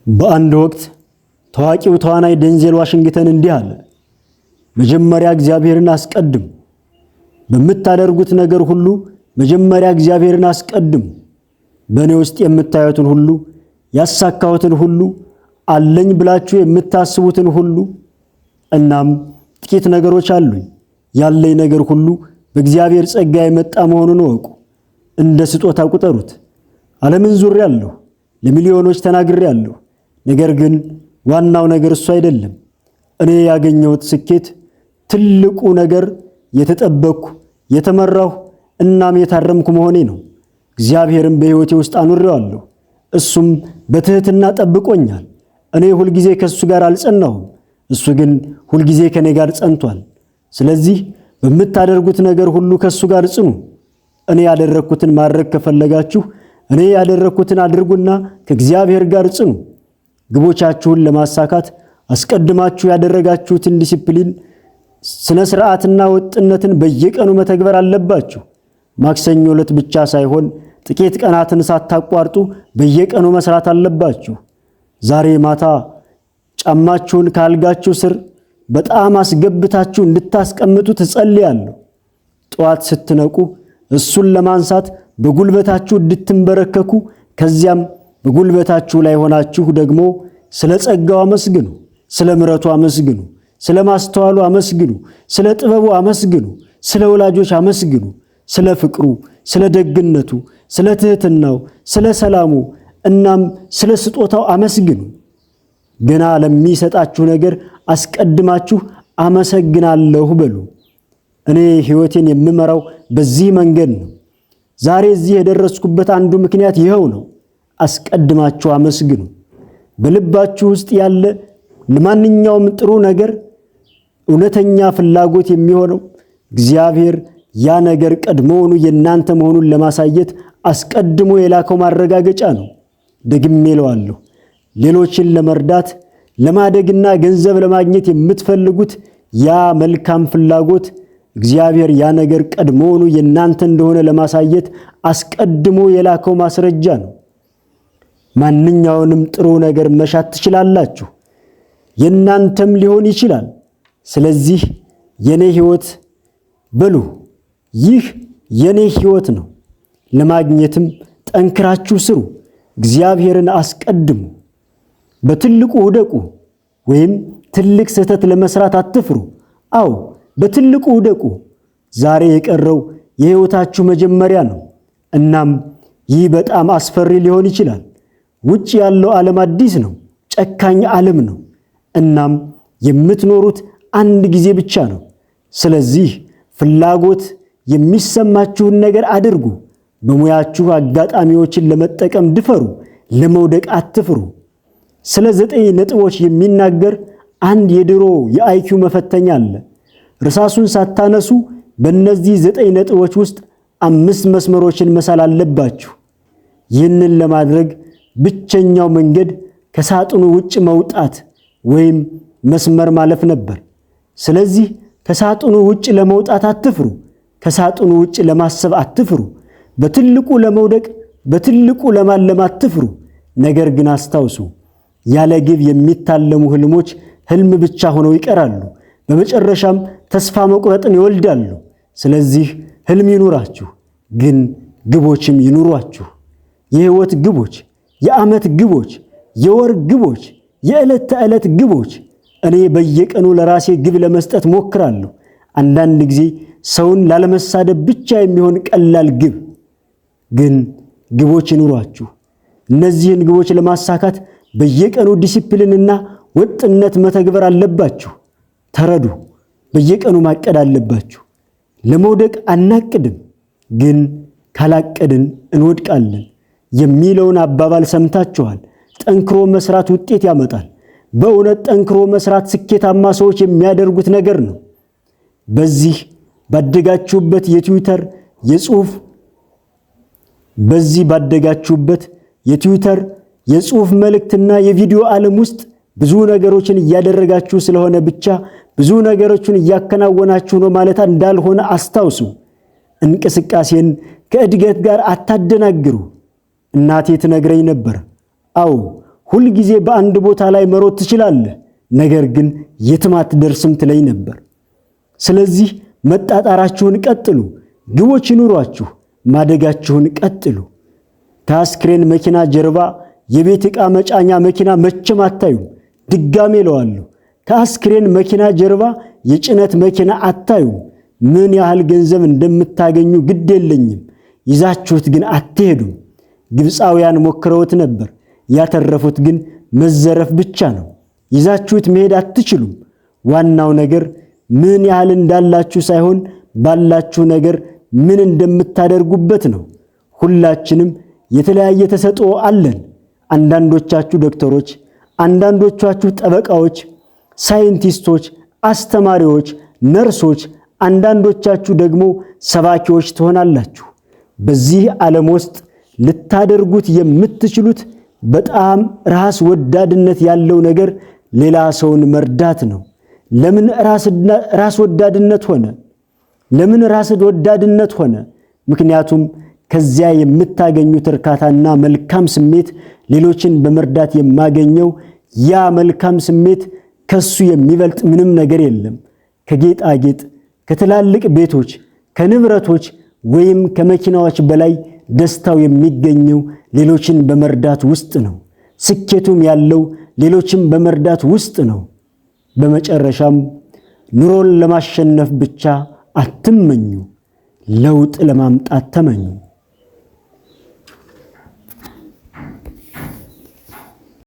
በአንድ ወቅት ታዋቂው ተዋናይ ዴንዜል ዋሽንግተን እንዲህ አለ፣ መጀመሪያ እግዚአብሔርን አስቀድሙ። በምታደርጉት ነገር ሁሉ መጀመሪያ እግዚአብሔርን አስቀድሙ። በእኔ ውስጥ የምታዩትን ሁሉ፣ ያሳካሁትን ሁሉ፣ አለኝ ብላችሁ የምታስቡትን ሁሉ፣ እናም ጥቂት ነገሮች አሉኝ። ያለኝ ነገር ሁሉ በእግዚአብሔር ጸጋ የመጣ መሆኑን እወቁ። እንደ ስጦታ ቁጠሩት። ዓለምን ዙሬአለሁ፣ ለሚሊዮኖች ተናግሬአለሁ። ነገር ግን ዋናው ነገር እሱ አይደለም። እኔ ያገኘሁት ስኬት ትልቁ ነገር የተጠበቅኩ፣ የተመራሁ እናም የታረምኩ መሆኔ ነው። እግዚአብሔርን በሕይወቴ ውስጥ አኑሬዋለሁ። እሱም በትሕትና ጠብቆኛል። እኔ ሁልጊዜ ከእሱ ጋር አልጸናሁም፣ እሱ ግን ሁልጊዜ ከእኔ ጋር ጸንቷል። ስለዚህ በምታደርጉት ነገር ሁሉ ከእሱ ጋር ጽኑ። እኔ ያደረግኩትን ማድረግ ከፈለጋችሁ እኔ ያደረግኩትን አድርጉና ከእግዚአብሔር ጋር ጽኑ። ግቦቻችሁን ለማሳካት አስቀድማችሁ ያደረጋችሁትን ዲሲፕሊን፣ ስነ ስርዓትና ወጥነትን በየቀኑ መተግበር አለባችሁ። ማክሰኞ ዕለት ብቻ ሳይሆን ጥቂት ቀናትን ሳታቋርጡ በየቀኑ መስራት አለባችሁ። ዛሬ ማታ ጫማችሁን ካልጋችሁ ስር በጣም አስገብታችሁ እንድታስቀምጡ ትጸልያለሁ። ጠዋት ስትነቁ እሱን ለማንሳት በጉልበታችሁ እንድትንበረከኩ፣ ከዚያም በጉልበታችሁ ላይ ሆናችሁ ደግሞ ስለ ጸጋው አመስግኑ፣ ስለ ምሕረቱ አመስግኑ፣ ስለ ማስተዋሉ አመስግኑ፣ ስለ ጥበቡ አመስግኑ፣ ስለ ወላጆች አመስግኑ፣ ስለ ፍቅሩ፣ ስለ ደግነቱ፣ ስለ ትሕትናው፣ ስለ ሰላሙ እናም ስለ ስጦታው አመስግኑ። ገና ለሚሰጣችሁ ነገር አስቀድማችሁ አመሰግናለሁ በሉ። እኔ ሕይወቴን የምመራው በዚህ መንገድ ነው። ዛሬ እዚህ የደረስኩበት አንዱ ምክንያት ይኸው ነው። አስቀድማችሁ አመስግኑ። በልባችሁ ውስጥ ያለ ለማንኛውም ጥሩ ነገር እውነተኛ ፍላጎት የሚሆነው እግዚአብሔር ያ ነገር ቀድሞውኑ የእናንተ መሆኑን ለማሳየት አስቀድሞ የላከው ማረጋገጫ ነው። ደግሜ እለዋለሁ፣ ሌሎችን ለመርዳት፣ ለማደግና ገንዘብ ለማግኘት የምትፈልጉት ያ መልካም ፍላጎት እግዚአብሔር ያ ነገር ቀድሞውኑ የእናንተ እንደሆነ ለማሳየት አስቀድሞ የላከው ማስረጃ ነው። ማንኛውንም ጥሩ ነገር መሻት ትችላላችሁ፣ የእናንተም ሊሆን ይችላል። ስለዚህ የኔ ሕይወት በሉ፣ ይህ የኔ ሕይወት ነው። ለማግኘትም ጠንክራችሁ ስሩ። እግዚአብሔርን አስቀድሙ። በትልቁ ውደቁ፣ ወይም ትልቅ ስህተት ለመስራት አትፍሩ። አዎ፣ በትልቁ ውደቁ። ዛሬ የቀረው የሕይወታችሁ መጀመሪያ ነው። እናም ይህ በጣም አስፈሪ ሊሆን ይችላል። ውጭ ያለው ዓለም አዲስ ነው፣ ጨካኝ ዓለም ነው። እናም የምትኖሩት አንድ ጊዜ ብቻ ነው። ስለዚህ ፍላጎት የሚሰማችሁን ነገር አድርጉ። በሙያችሁ አጋጣሚዎችን ለመጠቀም ድፈሩ። ለመውደቅ አትፍሩ። ስለ 9 ነጥቦች የሚናገር አንድ የድሮ የ IQ መፈተኛ አለ። እርሳሱን ሳታነሱ በእነዚህ 9 ነጥቦች ውስጥ 5 መስመሮችን መሳል አለባችሁ። ይህንን ለማድረግ ብቸኛው መንገድ ከሳጥኑ ውጭ መውጣት ወይም መስመር ማለፍ ነበር። ስለዚህ ከሳጥኑ ውጭ ለመውጣት አትፍሩ። ከሳጥኑ ውጭ ለማሰብ አትፍሩ። በትልቁ ለመውደቅ፣ በትልቁ ለማለም አትፍሩ። ነገር ግን አስታውሱ፣ ያለ ግብ የሚታለሙ ህልሞች ህልም ብቻ ሆነው ይቀራሉ። በመጨረሻም ተስፋ መቁረጥን ይወልዳሉ። ስለዚህ ህልም ይኑራችሁ፣ ግን ግቦችም ይኑሯችሁ። የህይወት ግቦች፣ የዓመት ግቦች፣ የወር ግቦች፣ የዕለት ተዕለት ግቦች። እኔ በየቀኑ ለራሴ ግብ ለመስጠት ሞክራለሁ። አንዳንድ ጊዜ ሰውን ላለመሳደብ ብቻ የሚሆን ቀላል ግብ። ግን ግቦች ይኑሯችሁ። እነዚህን ግቦች ለማሳካት በየቀኑ ዲሲፕሊንና ወጥነት መተግበር አለባችሁ። ተረዱ። በየቀኑ ማቀድ አለባችሁ። ለመውደቅ አናቅድም፣ ግን ካላቀድን እንወድቃለን የሚለውን አባባል ሰምታችኋል። ጠንክሮ መስራት ውጤት ያመጣል። በእውነት ጠንክሮ መስራት ስኬታማ ሰዎች የሚያደርጉት ነገር ነው። በዚህ ባደጋችሁበት የትዊተር የጽሁፍ በዚህ ባደጋችሁበት የትዊተር የጽሁፍ መልእክትና የቪዲዮ ዓለም ውስጥ ብዙ ነገሮችን እያደረጋችሁ ስለሆነ ብቻ ብዙ ነገሮችን እያከናወናችሁ ነው ማለት እንዳልሆነ አስታውሱ። እንቅስቃሴን ከእድገት ጋር አታደናግሩ። እናቴ ትነግረኝ ነበር። አዎ፣ ሁልጊዜ በአንድ ቦታ ላይ መሮጥ ትችላለህ፣ ነገር ግን የትም አትደርስም ትለኝ ነበር። ስለዚህ መጣጣራችሁን ቀጥሉ፣ ግቦች ይኑሯችሁ፣ ማደጋችሁን ቀጥሉ። ከአስክሬን መኪና ጀርባ የቤት ዕቃ መጫኛ መኪና መቼም አታዩም። ድጋሜ እለዋለሁ፣ ከአስክሬን መኪና ጀርባ የጭነት መኪና አታዩም። ምን ያህል ገንዘብ እንደምታገኙ ግድ የለኝም፣ ይዛችሁት ግን አትሄዱም። ግብፃውያን ሞክረውት ነበር፣ ያተረፉት ግን መዘረፍ ብቻ ነው። ይዛችሁት መሄድ አትችሉም። ዋናው ነገር ምን ያህል እንዳላችሁ ሳይሆን ባላችሁ ነገር ምን እንደምታደርጉበት ነው። ሁላችንም የተለያየ ተሰጥኦ አለን። አንዳንዶቻችሁ ዶክተሮች፣ አንዳንዶቻችሁ ጠበቃዎች፣ ሳይንቲስቶች፣ አስተማሪዎች፣ ነርሶች፣ አንዳንዶቻችሁ ደግሞ ሰባኪዎች ትሆናላችሁ። በዚህ ዓለም ውስጥ ልታደርጉት የምትችሉት በጣም ራስ ወዳድነት ያለው ነገር ሌላ ሰውን መርዳት ነው። ለምን ራስ ወዳድነት ሆነ? ለምን ራስ ወዳድነት ሆነ? ምክንያቱም ከዚያ የምታገኙት እርካታና መልካም ስሜት፣ ሌሎችን በመርዳት የማገኘው ያ መልካም ስሜት ከሱ የሚበልጥ ምንም ነገር የለም። ከጌጣጌጥ፣ ከትላልቅ ቤቶች፣ ከንብረቶች ወይም ከመኪናዎች በላይ ደስታው የሚገኘው ሌሎችን በመርዳት ውስጥ ነው። ስኬቱም ያለው ሌሎችን በመርዳት ውስጥ ነው። በመጨረሻም ኑሮን ለማሸነፍ ብቻ አትመኙ፣ ለውጥ ለማምጣት ተመኙ።